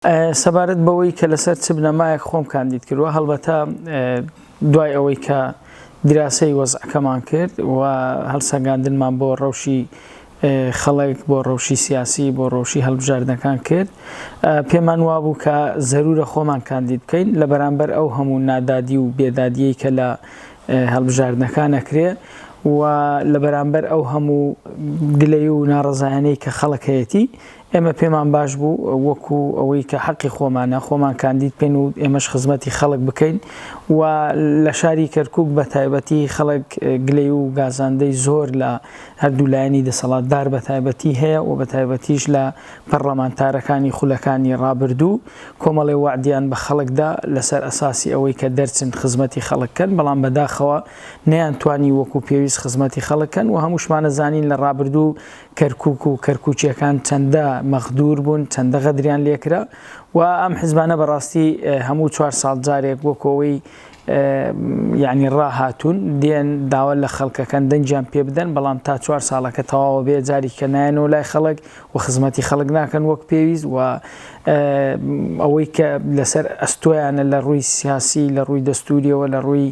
سەبارەت بەوەی کە لەسەر چ بنەمایەک خۆم کاندید کردووە، هەڵبەتە دوای ئەوەی کە دیراسەی وەزعەکەمان کرد و هەڵسەنگاندنمان بۆ ڕەوشی خەڵک، بۆ ڕەوشی سیاسی، بۆ ڕەوشی هەڵبژاردنەکان کرد، پێمان وابوو کە زەرورە خۆمان کاندید بکەین لە بەرامبەر ئەو هەموو نادادی و بێدادیەی کە لە هەڵبژاردنەکان ئەکرێ و لە بەرامبەر ئەو هەموو گلەی و ناڕەزایانەی کە خەڵک هەیەتی. ئێمە پێمان باش بوو وەکو ئەوەی کە حەقی خۆمانە خۆمان کاندید بکەین و ئێمەش خزمەتی خەڵک بکەین و لە شاری کەرکک بە تایبەتی خەڵک گلەی و گازاندەی زۆر لە هەردوو لایەنی دەسەڵاتدار بە تایبەتی هەیە و بە تایبەتیش لە پەرلەمانتارەکانی خولەکانی ڕابردوو کۆمەڵێ وەعدیان بە خەڵکدا لەسەر ئەساسی ئەوەی کە دەرچن خزمەتی خەڵک کەن، بەڵام بەداخەوە نەیانتوانی وەکو پێویست خزمەتی خەڵک کەن و هەمووشمانە زانین لە ڕابردوو کەرکوک و کەرکوکیەکان چەندە مەغدور بوون، چەندە غەدریان لێکرا و ئەم حزبانە بەڕاستی هەموو چوار ساڵ جارێک وەکو ئەوەی یعنی ڕاهاتوون دێن داوا لە خەڵکەکەن دەنگیان پێ بدەن، بەڵام تا چوار ساڵەکە تەواوە بێ جاری کە نایەنەوە لای خەڵک و خزمەتی خەڵک ناکەن وەک پێویست و ئەوەی کە لەسەر ئەستۆیانە لە ڕووی سیاسی لە ڕووی دەستوریەوە لە ڕووی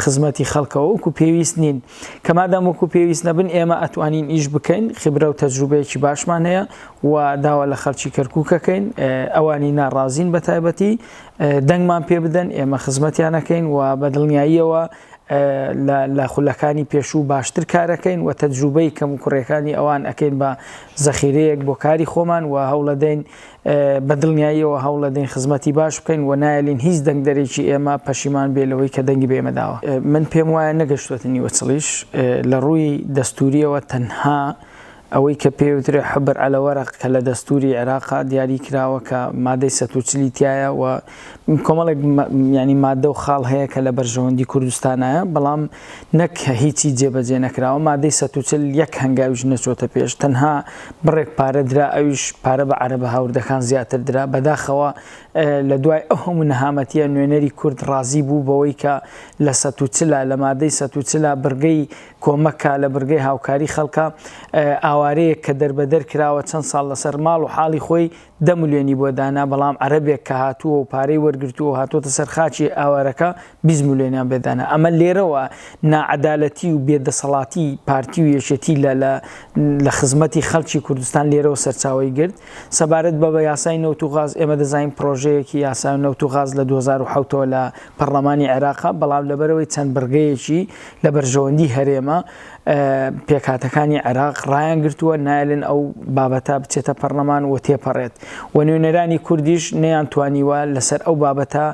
خزمەتی خەڵکەوە وەکو پێویست نین. کە مادام وەکو پێویست نەبن ئێمە ئەتوانین ئیش بکەین، خبرە و تەجروبەیەکی باشمان هەیە و داوا لە خەڵکی کەرکوک ئەکەین ئەوانی ناڕازین بە تایبەتی دەنگمان پێ بدەن، ئێمە خزمەتیان ئەکەین و بە دڵنیاییەوە لە خولەکانی پێشوو باشتر کارەکەین و تەجروبەی کەم و کوڕیەکانی ئەوان ئەکەین بە زەخیرەیەک بۆ کاری خۆمان و هەوڵەدەین بە دڵنیاییەوە هەوڵەدەین خزمەتی باش بکەین و نایەلین هیچ دەنگدەرێکی ئێمە پەشیمان بێ لەوەی کە دەنگی بە ئێمە داوە. من پێم وایە نەگەشتووەتە نیوەچڵیش. لە ڕووی دەستوورییەوە تەنها ئەوەی کە پێی وترێ حبر علی ورق کە لە دەستووری عێراقا دیاری کراوە کە مادەی 140 ی تیایە و کۆمەڵێک یانی مادە و خاڵ هەیە کە لە بەرژەوەندی کوردستانایە بەڵام نەک هیچی جێبەجێ نەکراوە، مادەی 140 یەک هەنگاویش نەچۆتە پێش، تەنها بڕێک پارە درا ئەویش پارە بە عەرەبە هاوردەکان زیاتر درا، بەداخەوە لە دوای ئەو هەموو نەهامەتیە نوێنەری کورد ڕازی بوو بەوەی کە لە 140 لە مادەی 140 بڕگەی کۆمەکە لە بڕگەی هاوکاری خەڵکە ئاوارەیەک کە دەربەدەر کراوە چەند ساڵ لەسەر ماڵ و حاڵی خۆی دە ملیۆنی بۆ دانا، بەڵام عەرەبێک کە هاتووە و پارەی وەرگرتووە و هاتووەتە سەر خاکی ئاوارەکە 20 ملیۆنیان بێ دانا. ئەمە لێرەوە ناعەدالەتی و بێ دەسەڵاتی پارتی و یەکێتی لە لە لە خزمەتی خەڵکی کوردستان لێرەوە سەرچاوەی گرت. سەبارەت بە بە یاسای نەوت و غاز ئێمە دەزانین پڕۆژەیەکی یاسای نەوت و غاز لە 2007 ەوە لە پەڕڵەمانی عێراقە، بەڵام لەبەرئەوەی چەند بڕگەیەکی لە بەرژەوەندی هەرێمە، پێکهاتەکانی عێراق ڕایانگرتووە نایەلن ئەو بابەتە بچێتە پەرلەمان و تێپەڕێت و نوێنەرانی کوردیش نەیانتوانیوە لەسەر ئەو بابەتە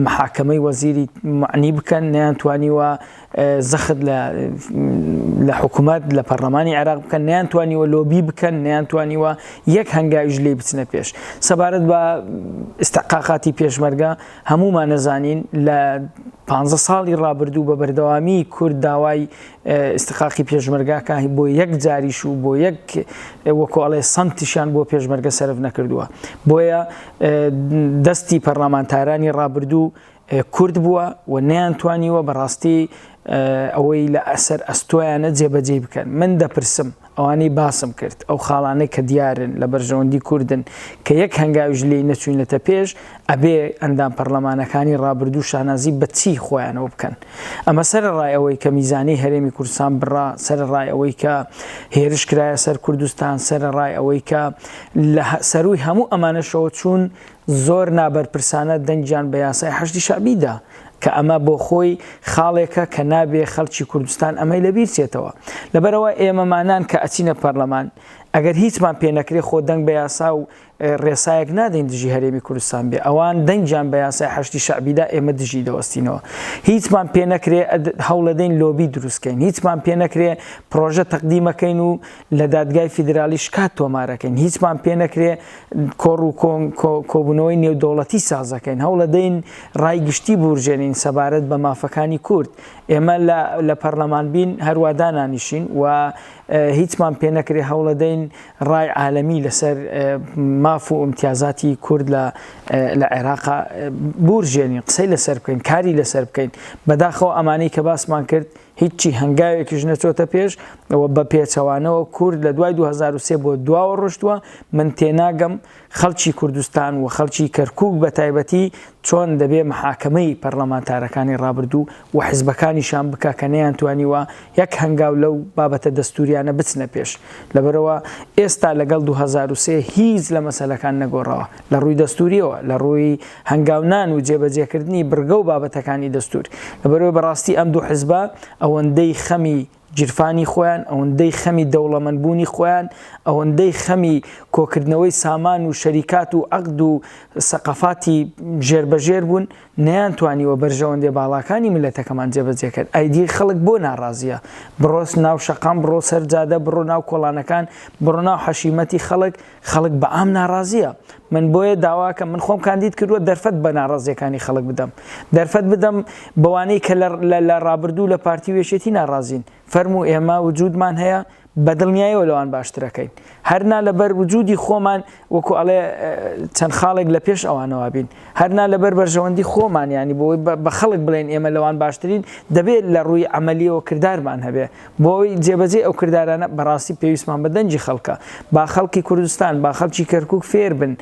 محاکەمەی وەزیری معنی بکەن نەیانتوانیوە زەخت لە لە حکوومەت لە پەرلەمانی عێراق بکەن نەیانتوانیوە لۆبی بکەن نەیانتوانیوە یەک هەنگاویش لێی بچنە پێش سەبارەت بە ئیستحقاقاتی پێشمەرگە هەموومان نەزانین لە پانزە ساڵی ڕابردوو بە بەردەوامی کورد داوای ئیستحقاقی پێشمەرگاکە بۆ یەک جاریش و بۆ یەک وەکو ئەڵێ سەنتیشیان بۆ پێشمەرگە سەرف نەکردووە بۆیە دەستی پەرلەمانتارانی ڕابردوو کورد بووە و نەیانتوانیوە بەڕاستی ئەوەی لە ئەسەر ئەستۆیانە جێبەجێی بکەن من دەپرسم ئەوانەی باسم کرد، ئەو خاڵانەی کە دیارن لە بەرژەوەندی کوردن کە یەک هەنگاویش لێی نەچووینەتە پێش، ئەبێ ئەندام پەڕلەمانەکانی ڕابردوو شانازی بە چی خۆیانەوە بکەن؟ ئەمە سەرەڕای ئەوەی کە میزانیەی هەرێمی کوردستان بڕا، سەرەڕای ئەوەی کە هێرش کرایە سەر کوردستان، سەرەڕای ئەوەی کە لە سەرووی هەموو ئەمانەشەوە چوون زۆر نابەرپرسانە دەنگیان بە یاسای حەشدی شەعبی دا. کە ئەمە بۆ خۆی خاڵێکە کە نابێ خەڵکی کوردستان ئەمەی لە بیر چێتەوە. لەبەرئەوە ئێمەمانان کە ئەچینە پەرلەمان ئەگەر هیچمان پێ نەکرێ خۆ دەنگ بە یاسا و ڕێسایەک نادەین دژی هەرێمی کوردستان بێ. ئەوان دەنگیان بە یاسای حەشدی شەعبی دا ئێمە دژی دەوەستینەوە. هیچمان پێ نەکرێ هەوڵەدەین لۆبی دروست کەین. هیچمان پێ نەکرێ پڕۆژە تەقدیمەکەین و لە دادگای فیدرالی شکات تۆمارەکەین. هیچمان پێ نەکرێ کۆڕ و کۆبوونەوەی نێودەوڵەتی سازەکەین، هەوڵەدەین ڕای گشتی بورژێنین سەبارەت بە مافەکانی کورد. ئێمە لە پەرلەمان بین هەروا دانانیشین و هیچمان پێ نەکرێ هەوڵەدەین ڕای عالەمی لەسەر ماف و ئیمتیازاتی کورد لە عێراقا بورژێنین، قسەی لەسەر بکەین، کاری لەسەر بکەین. بەداخەوە ئەمانەی کە باسمان کرد. هیچی هەنگاوێکیش نەچۆتە پێش و بە پێچەوانەوە کورد لە دوای 2003 بۆ دواوە ڕۆشتووە. من تێناگەم خەڵکی کوردستان و خەڵکی کەرکوک بە تایبەتی چۆن دەبێ محاکەمەی پەرلەمانتارەکانی ڕابردوو و حزبەکانیشان بکا کە نەیانتوانیوە یەک هەنگاو لەو بابەتە دەستوریانە بچنە پێش. لەبەرئەوە ئێستا لەگەڵ 2003 هیچ لە مەسەلەکان نەگۆڕاوە لە ڕووی دەستوریەوە، لە ڕووی هەنگاونان و جێبەجێکردنی بڕگە و بابەتەکانی دەستور. لەبەرئەوەی بەڕاستی ئەم دوو حزبە ئەوەندەی خەمی گیرفانی خۆیان، ئەوەندەی خەمی دەوڵەمەندبوونی خۆیان، ئەوەندەی خەمی کۆکردنەوەی سامان و شەریکات و عەقد و سەقەفاتی ژێربەژێر بوون، نەیانتوانیوە بەرژەوەندیە باڵاکانی میللەتەکەمان جێبەجێ کەن. ئەی خەڵک بۆ ناڕازیە؟ بڕۆ ناو شەقام، بڕۆ سەر جادە، بڕۆ ناو کۆڵانەکان، بڕۆ ناو حەشیمەتی خەڵک، خەڵک بە عام ناڕازیە. من بۆیە داواکەم، من خۆم کاندید کردووە دەرفەت بە ناڕازیەکانی خەڵک بدەم، دەرفەت بدەم بەوانەی کە لە ڕابردوو لە پارتی و یەکێتی ناڕازین، فەرموو ئێمە وجودمان هەیە، بە دڵنیایەوە لەوان باشترەکەین. هەرنا لەبەر وجودی خۆمان وەکو ئەڵێ چەند خاڵێک لە پێش ئەوانەوە بین، هەرنا لەبەر بەرژەوەندی خۆمان، یانی بۆی بە خەڵک بڵێن ئێمە لەوان باشترین، دەبێت لە ڕووی عەمەلیەوە کردارمان هەبێ. بۆ ئەوەی جێبەجێی ئەو کردارانە بەڕاستی پێویستمان بە دەنگی خەڵکە. با خەڵکی کوردستان، با خەڵکی کەرکوک فێر بن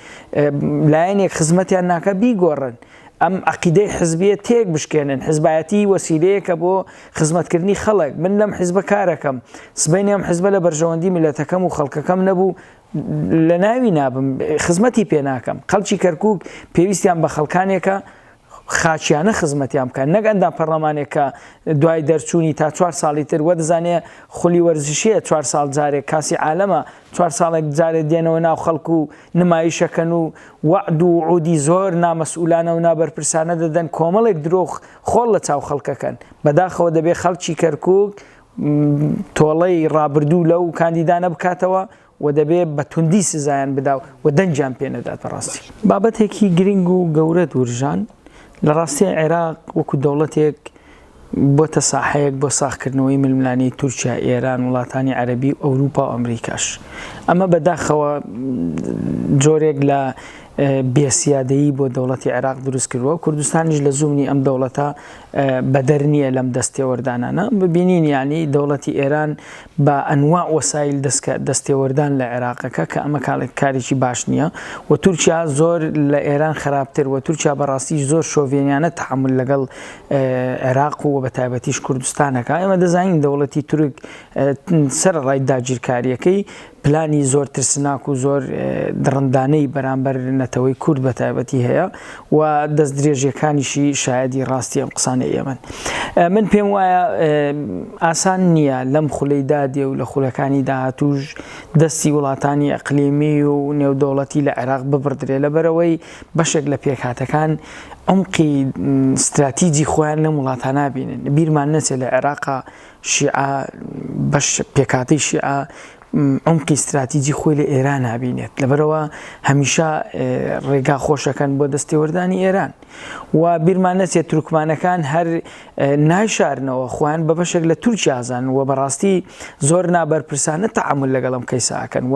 لایەنێک خزمەتیان ناکا بیگۆڕن. ئەم عەقیدەی حزبیە تێک بشکێنن. حزبایەتی وەسیلەیەکە بۆ خزمەتکردنی خەڵک. من لەم حزبە کارەکەم، سبەینێ ئەم حزبە لە بەرژەوەندی میللەتەکەم و خەڵکەکەم نەبوو لە ناوی نابم، خزمەتی پێ ناکەم. خەڵکی کەرکوک پێویستیان بە خەڵکانێکە خاکیانە خزمەتیان بکەن، نەک ئەندام پەرلەمانێک کە دوای دەرچوونی تا چوار ساڵی تر وەدەزانێ خولی وەرزشیە چوار ساڵ جارێک کاسی عالەمە چوار ساڵێک جارێ دێنەوە ناو خەڵک و نمایشەکەن و وەعد و وعودی زۆر نامەسئولانە و نابەرپرسانە دەدەن، کۆمەڵێک درۆ خۆڵ لە چاو خەڵکەکەن. بەداخەوە دەبێ خەڵکی کەرکوک تۆڵەی ڕابردوو لەو کاندیدانە بکاتەوە و دەبێ بە توندی سزایان بدا و دەنگیان پێ نەدات بەڕاستی. بابەتێکی گرنگ و گەورەت ورژان، لە ڕاستیا عێراق وەکو دەوڵەتێک بۆتە ساحەیەک بۆ ساغکردنەوەی ململانێی تورکیا، ئێران، وڵاتانی عەرەبی و ئەوروپا و ئەمریکاش. ئەمە بەداخەوە جۆرێک لە بێسیادەیی بۆ دەوڵەتی عێراق دروست کردووە، کوردستانیش لە زومنی ئەم دەوڵەتە بەدەر نییە لەم دەستێوەردانانە. ببینین یانی دەوڵەتی ئێران بە ئەنواع وەسایل دەستێوەردان لە عێراقەکە کە ئەمە کارێکی باش نییە و تورکیا زۆر لە ئێران خراپتر و تورکیا بەڕاستی زۆر شۆڤێنیانە تەحەمول لەگەڵ عێراق و بە تایبەتیش کوردستانەکە. ئێمە دەزانین دەوڵەتی تورک سەرەڕای داگیرکارییەکەی پلانی زۆر ترسناک و زۆر دڕندانەی بەرامبەر نەتەوەی کورد بە تایبەتی هەیە و دەستدرێژیەکانیشی شایەدی ڕاستی ئەم قسانەی ئێمەن. من پێم وایە ئاسان نییە لەم خولەی دادێ و لە خولەکانی داهاتووش دەستی وڵاتانی ئەقلیمی و نێودەوڵەتی لە عێراق ببڕدرێ، لەبەرئەوەی بەشێک لە پێکهاتەکان عومقی ستراتیجی خۆیان لەم وڵاتانە نابینن. بیرمان نەچێت لە عێراقا شیعە بەش پێکهاتەی شیعە عومقی ستراتیجی خۆی لە ئێران نابینێت، لەبەرەوە هەمیشە ڕێگا خۆشەکەن بۆ دەستێوەردانی ئێران و بیرمان نەچێت تورکمانەکان هەر نایشارنەوە خۆیان بە بەشێک لە تورکیازان و بەڕاستی زۆر نابەرپرسانە تەعامل لەگەڵ ئەم کەیساکەن و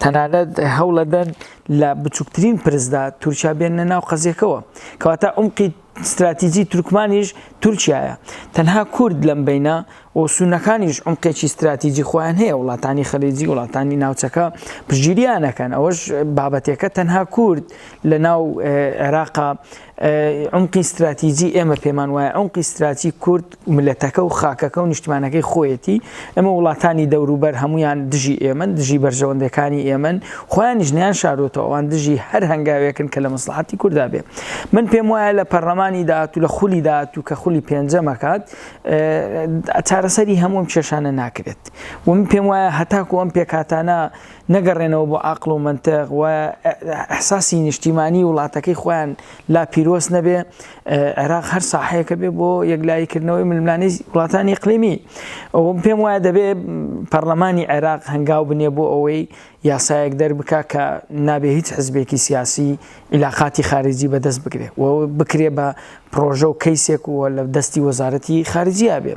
تەنانەت هەوڵەدەن لە بچووکترین پرسدا تورکیا بێننە ناو قەزیەکەوە. کەواتە عومقی ستراتیجی تورکمانیش تورکیایە. تەنها کورد لەم بەینە و سوننەکانیش عومقێکی ستراتیجی خۆیان هەیە، وڵاتانی خەلیجی، وڵاتانی ناوچەکە پشتگیریان ئەکەن. ئەوەش بابەتێکە تەنها کورد لە ناو عێراقا عومقی ستراتیجی ئێمە پێمان وایە عومقی ستراتیجی کورد میللەتەکە و خاکەکە و نیشتمانەکەی خۆیەتی. ئێمە وڵاتانی دەوروبەر هەمویان دژی ئێمەن، دژی بەرژەوەندەکانی ئێمەن، خۆیانیش نیان شاردۆتەوە، ئەوان دژی هەر هەنگاوێکن کە لە مەسڵەحەتی کوردا بێ. من پێم وایە لە پەرلەمانی داهاتوو، لە خولی داهاتوو کە خولی پێنجەمەکات، چارەسەری هەموو ئەم کێشانە ناکرێت و من پێم وایە هەتاکو ئەم پێکهاتانە نەگەڕێنەوە بۆ عەقڵ و مەنتق و ئیحساسی نیشتیمانی وڵاتەکەی خۆیان لا پیرۆز نەبێ، عێراق هەر ساحەیەکە بێ بۆ یەکلاییکردنەوەی ململانێی وڵاتانی ئیقلیمی. ئەوم پێم وایە دەبێ پەرلەمانی عێراق هەنگاو بنێ بۆ ئەوەی یاسایەک دەربکا کە نابێ هیچ حزبێکی سیاسی عیلاقاتی خارجی بەدەست بگرێ و بکرێ بە پڕۆژە و کەیسێک و لە دەستی وەزارەتی خارجیە بێ.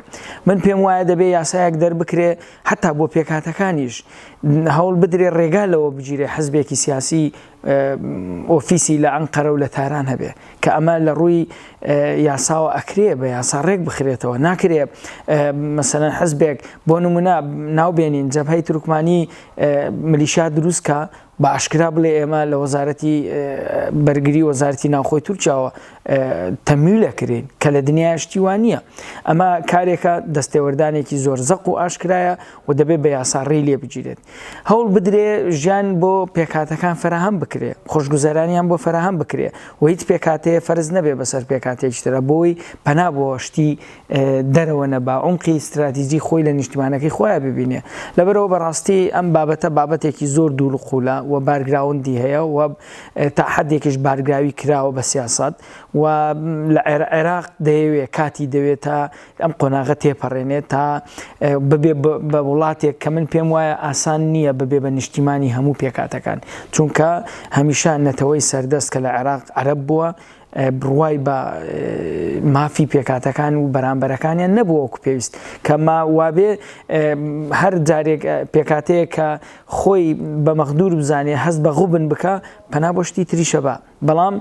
من پێم وایە دەبێ یاسایەک دەربکرێ حتا بۆ پێکهاتەکانیش هەوڵ بدرێ ڕێگا لەوە بگیرێ حزبێکی سیاسی ئۆفیسی لە ئەنقەرە و لە تاران هەبێ کە ئەمە لە ڕووی یاساوە ئەکرێ بە یاسا ڕێک بخرێتەوە ناکرێ مەسەلەن حزبێک بۆ نمونە ناو بێنین جەبهەی تورکمانی ملیشیا دروستکە بە ئاشکرا بڵێ ئێمە لە وەزارەتی بەرگری وەزارەتی ناوخۆی تورکیاوە تەمویل ئەکرێین کە لە دنیای شتی وا نییە. ئەمە کارێکە دەستێوەردانێکی زۆر زەق و ئاشکرایە و دەبێت بە یاسا ڕێی لێ بگیرێت. هەوڵ بدرێ ژیان بۆ پێکهاتەکان فەراهەم بکرێ، خۆشگوزەرانیان بۆ فەراهەم بکرێ و هیچ پێکهاتەیە فەرز نەبێ بەسەر پێکهاتەیەکی ترا بۆی پەنا بۆ شتی دەرەوە نەبا، عومقی ستراتیجی خۆی لە نیشتیمانەکەی خۆیا ببینێ. لەبەرئەوە بەڕاستی ئەم بابەتە بابەتێکی زۆر دوور و قوولە و بارگراوندی هەیە و تا حەدێکیش بارگراوی کراوە بە سیاسەت و لە عێراق دەیەوێ کاتی دەوێت تا ئەم قۆناغە تێپەڕێنێت تا ببێ بە وڵاتێک کە من پێم وایە ئاسان نییە ببێ بە نیشتیمانی هەموو پێکاتەکان چونکە هەمیشە نەتەوەی سەردەست کە لە عێراق عەرەب بووە بڕوای بە مافی پێکاتەکان و بەرامبەرەکانیان نەبووە وەکو پێویست کە ما وابێ هەر جارێک پێکاتەیە کە خۆی بە مەغدور بزانێ هەست بە غوبن بکە پەنا بۆ شتی تریشە بە بەڵام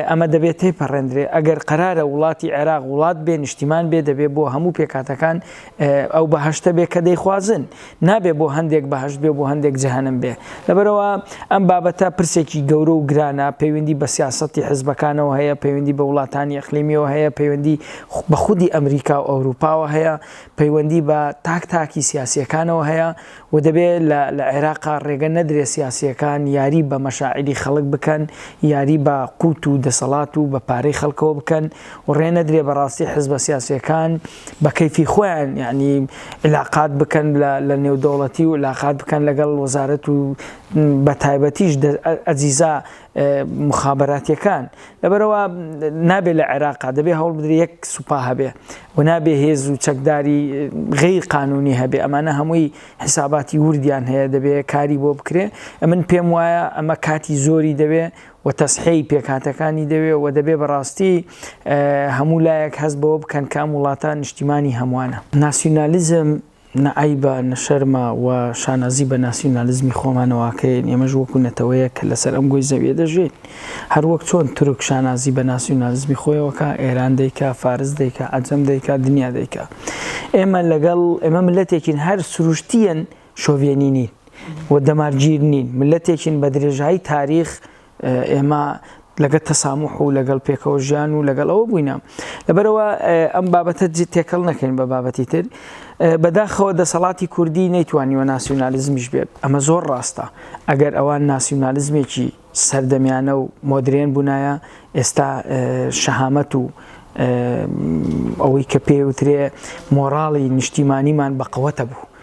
ئەمە دەبێت تێپەڕێندرێ ئەگەر قەرارە وڵاتی عێراق وڵات بێ نیشتیمان بێ دەبێ بۆ هەموو پێکاتەکان ئەو بەهشتە بێ کە دەیخوازن نابێ بۆ هەندێک بەهشت بێ بۆ هەندێک جەهەنم بێ لەبەرەوە ئەم بابەتە پرسێکی گەورە و گرانە پەیوەندی بە سیاسەتی حزبەکانەوە هەیە پەیوەندی بە وڵاتانی ئەقلیمیەوە هەیە پەیوەندی بە خودی ئەمریکا و ئەوروپاوە هەیە پەیوەندی بە تاک تاکی سیاسیەکانەوە هەیە و دەبێ لە لە عێراقا ڕێگە نەدرێ سیاسیەکان یاری بە مەشاعیری خەڵک بکەن یاری بە قوت و دەسەڵات و بە پارەی خەڵکەوە بکەن و ڕێ نەدرێ بەڕاستی حزبە سیاسیەکان بە کەیفی خۆیان یعنی علاقات بکەن لە لە نێودەوڵەتی و علاقات بکەن لەگەڵ وەزارەت و بە تایبەتیش ئەجیزا مخابراتیەکان لەبەرئەوە نابێ لە عێراقا دەبێ هەوڵ بدرێ یەک سوپا هەبێ و نابێ هێز و چەکداری غیر قانونی هەبێ ئەمانە هەمووی حساباتی وردیان هەیە دەبێ کاری بۆ بکرێ ئەمن پێم وایە ئەمە کاتی زۆری دەوێ و تەسحەی پێکهاتەکانی دەوێ و دەبێ بەڕاستی هەموو لایەک هەست بەوە بکەن کە ئەم وڵاتە نیشتیمانی هەمووانە. ناسیونالیزم نە عەیبە نە شەرمە و شانازی بە ناسیونالیزمی خۆمانەوە ئەکەین، ئێمەش وەکو نەتەوەیەک کە لەسەر ئەم گۆی زەویە دەژین. هەر وەک چۆن تورک شانازی بە ناسیونالیزمی خۆیەوە کا، ئێران دەیکا، فارس دەیکا، عەجەم دەیکا، دنیا دەیکا. ئێمە لەگەڵ ئێمە مللەتێکین هەر سروشتییەن شۆڤێنی نین و دەمارگیر نین، مللەتێکین بە درێژایی تاریخ ئێمە لەگەڵ تەسامح و لەگەڵ پێکەوە ژیان و لەگەڵ ئەوە بووینە لەبەرەوە ئەم بابەتە تێکەڵ نەکەین بە بابەتی تر بەداخەوە دەسەڵاتی کوردی نەیتوانیوە ناسیونالیزمیش بێت ئەمە زۆر ڕاستە ئەگەر ئەوان ناسیونالیزمێکی سەردەمیانە و مۆدرێن بوونایە ئێستا شەهامەت و ئەوەی کە پێوترێ مۆراڵی نیشتیمانیمان بەقوەتە بوو.